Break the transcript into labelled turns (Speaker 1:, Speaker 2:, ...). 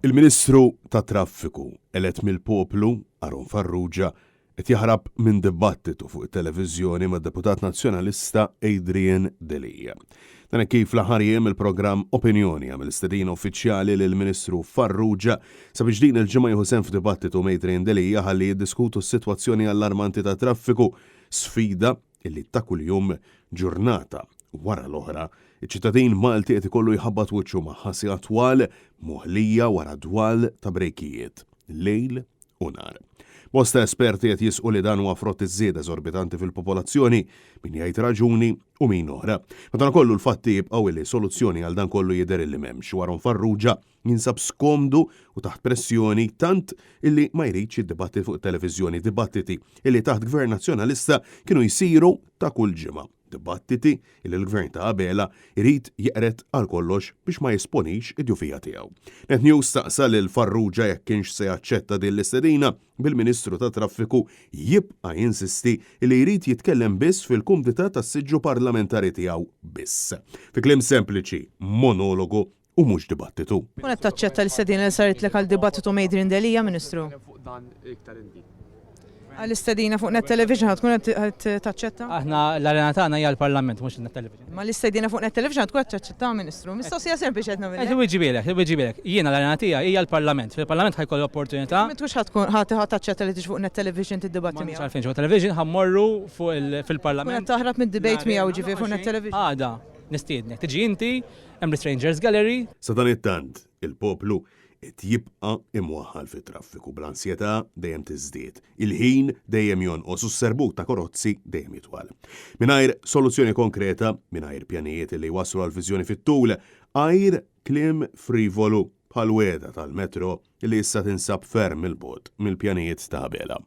Speaker 1: Il-Ministru tat-Traffiku elett mill-poplu, Aaron Farrugia, qed jaħrab minn dibattitu fuq it-televiżjoni mad-Deputat Nazzjonalista Adrian Delia. Dan hekk kif fl-aħħar jiem il-programm Opinjoni għamel stedina uffiċjali lill-Ministru Farrugia sabiex din il-ġimgħa jieħu sehem f'dibattitu ma' Adrian Delia ħalli jiddiskutu s-sitwazzjoni allarmanti tat-traffiku, sfida illi ta' kuljum, ġurnata wara l-oħra, iċ-ċittadin Malti qed ikollu jħabbat wiċċu magħha sigħat twal moħlija wara dwal ta' brejkijiet, lejl u nhar. Bosta esperti qed jisqu li dan huwa frott iż-żieda eżorbitanti fil-popolazzjoni, min jgħid raġuni u min oħra. Madankollu l-fatti jibqgħu illi soluzzjoni għal dan kollu jidher illi m'hemmx u Aaron Farrugia jinsab skomdu u taħt pressjoni tant illi ma jridx jiddibatti fuq it-televiżjoni, dibattiti illi taħt Gvern Nazzjonalista kienu jsiru ta' kull ġimgħa, dibattiti illi l-Gvern ta' Abela jrid jeqred għal kollox biex ma jesponix id-djufija tiegħu. Net News staqsa lil Farrugia jekk kienx se jaċċetta din l-istedina, bil-Ministru tat-Traffiku jibqa' jinsisti li jrid jitkellem biss fil-kumdità tas-siġġu parlamentari tiegħu biss. Fi kliem sempliċi, monologu u mhux dibattitu.
Speaker 2: Tkun qed taċċetta l-istedina li saritlek għal dibattitu ma' Adrian Delia, Ministru? Għall-istedina fuq Net Television ħa tkun qed taċċetta?
Speaker 3: Aħna l-arena tagħna hija l-Parlament mhux in-Net Television.
Speaker 2: Ma l-istedina fuq Net Television ħa tkun qed taċċettaha, Ministru? Mistoqsija sempliċi qed nagħmillek.
Speaker 3: Qed inwiġibilek, inwiġibilek. Jiena l-arena tiegħi hija l-Parlament. Fil-Parlament ħa jkolli opportunità.
Speaker 2: Ma tkunx ħa tkun ħa taċċetta li tiġi fuq Net Television tiddibatti miegħu?
Speaker 3: M'għandix għalfejn fuq television, ħa mmorru fuq fil-Parlament.
Speaker 2: Tkun qed taħrab mid-debate miegħu ġifieri fuq Net Television?
Speaker 3: Għada nistiednek. Tiġi inti, Hemm l-Strangers Gallery.
Speaker 1: Sadanittant, il-poplu qed jibqa' imwaħħal fit-traffiku bl-ansjetà dejjem tiżdied, il-ħin dejjem jonqos u s-serbut ta' karozzi dejjem jitwal. Mingħajr soluzzjoni konkreta, mingħajr pjanijiet li jwasslu għal viżjoni fit-tul, għajr kliem frivolu bħall-wegħda tal-metro li issa tinsab ferm 'il bogħod mill-pjanijiet ta' Abela.